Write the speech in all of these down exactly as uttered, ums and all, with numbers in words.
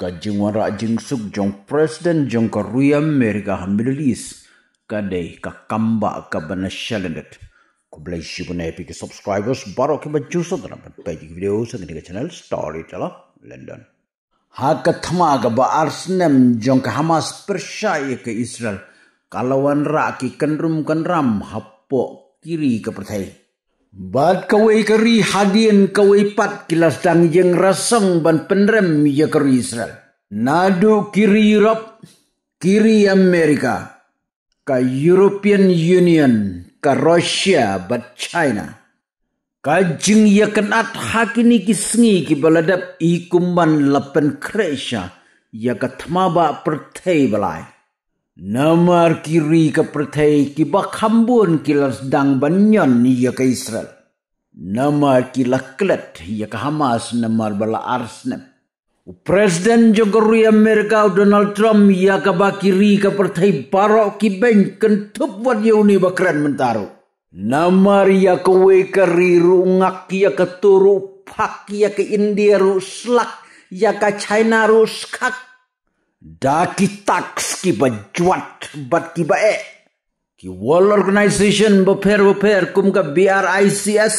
Ka jingwanrah jingsuk jong President jong ka ri America ha Middle East ka dei ka kambah kaba na shalyndet. Khublei shibun ïa phi ki subscribers baroh kiba ju sngewtynnat ban peit ïa ki video sa kane ka channel Storyteller London. Ha ka thma kaba ar snem jong ka Hamas pyrshah ïa ka Israel, ka la wanrah ki kynrum kynram hapoh ki ri ka pyrthei. Bad kawei ka ri hadien kawei pat ki la sdang ïeng rasong ban pynrem ïa ka ri Israel. Naduh ki ri Europe, ki ri America, ka European Union, ka Russia bad China. Ka jingïakynad ha kine ki sngi kiba la dep i kumban la pynkhreh sha ïa ka thma ba pyrthei ba lai. Namar ki ri ka pyrthei kiba kham bun ki la sdang ban ñion ïa ka Israel. Namar ki la klet ïa ka Hamas namar ba la ar snem. U President jong ka ri America u Donald Trump ïa kaba ki ri ka pyrthei baroh ki beiñ kynthup wat ïa une ba kren mynta ruh. Namar ïa kawei ka ri ruh ngak, ïa katu ruh phak, ïa ka India ruh slak, ïa ka China ruh skhak. Da ki tax kiba jwat bad kiba eh. Ki World Organization bapher bapher kum ka BRICS,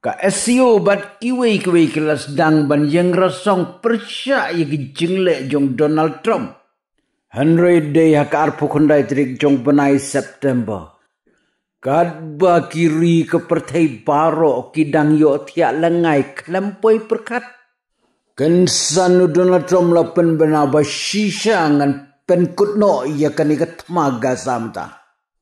ka SCO bad kiwei kiwei ki la sdang ban ïeng rasong pyrshah ïa ki jingleh jong Donald Trump. Hynrei dei ha ka arphew khyndai tarik jong bnai September, katba ki ri ka pyrthei baroh ki dang ïohthiah lyngngai khlem poi pyrkhat, kynsan u Donald Trump la pynbna ba shisha ngan pynkut noh ïa kane ka thma Gaza mynta.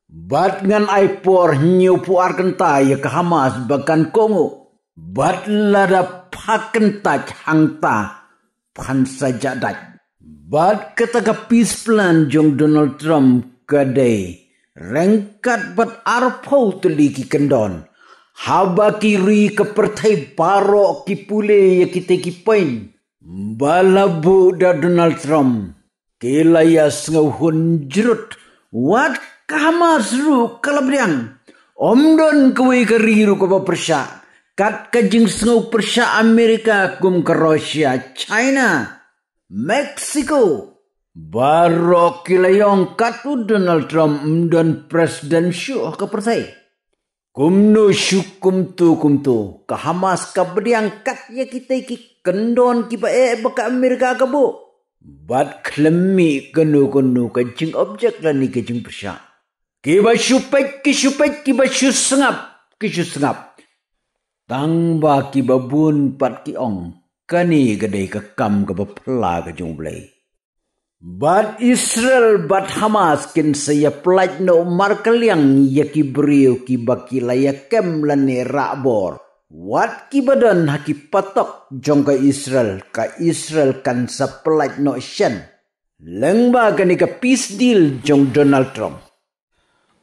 Bad ngan ai por hynñiewphew ar kynta ïa ka Hamas ba kan kohnguh. Bad lada pha kyntait hangta, phan sa jah dait. Bad kata ka peace plan jong Donald Trump ka dei ryngkat bad arphew tylli ki kyndon. Haba ki ri ka pyrthei baroh ki pule ïa kita ki point ba la buh da Donald Trump, ki la ïa sngewhun jrut wat ka Hamas ruh ka la pdiang. Ym don kawei ka ri ruh kaba pyrshah kat ka jingsngew pyrshah America kum ka Russia, China, Mexico. Baroh ki la ïong kat u Donald Trump ym don president shuh ha ka pyrthei. Kumno shu kumto kumto ka Hamas ka pdiang kat ïa kita ki kyndon kiba eh ba ka America ka buh. Bad khlem mih kano kano ka jingobject lane ka jingpyrshah. Kiba shu peit ki shu peit, kiba shu sngap ki shu sngap. Tang ba kiba bun pat ki ong kane ka dei ka kam kaba phylla ka jong U Blei. Bad Israel bad Hamas kin sa ïa pyllait noh markylliang ïa ki briew kiba ki la ïa kem lane rah bor. Wat kiba don ha ki patok jong ka Israel, ka Israel kan sa pyllait noh shen lyngba kane ka peace deal jong Donald Trump.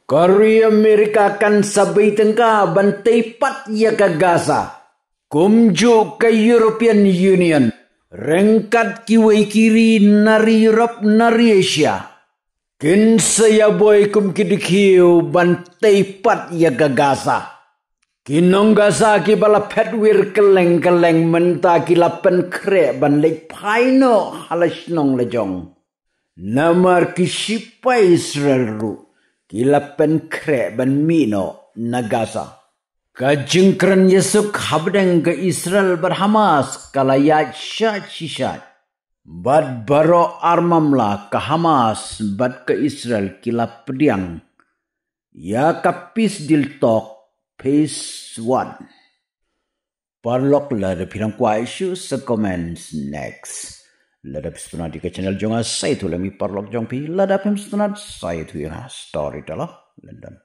Ka ri America kan sa bei tyngka ban tei pat ïa ka Gaza. Kumjuh ka European Union, ryngkat kiwei ki ri na ri Europe na ri Asia, kin sa ïa boi kum ki dkhiew ban tei pat ïa ka Gaza. Ki nong Gaza kiba la phet wir kylleng kylleng mynta ki la pynkhreh ban leit phai noh ha la shnong la jong. Namar ki shipai Israel ruh ki la pynkhreh ban mih noh na Gaza. Ka jingkren ïasuk hapdeng ka Israel bad Hamas ka la ïaid shait shi shait. Bad baroh ar mamla ka Hamas bad ka Israel ki la pdiang ïa ka peace deal talk phase one. Paralok, lada phi dang kwah issue sa comments next. Lada phi sngewtynnat ïa ka channel jong nga, sa ïathuh lem ïa paralok jong phi. Lada phim sngewtynnat, sa ïathuh ïa nga. Storyteller London.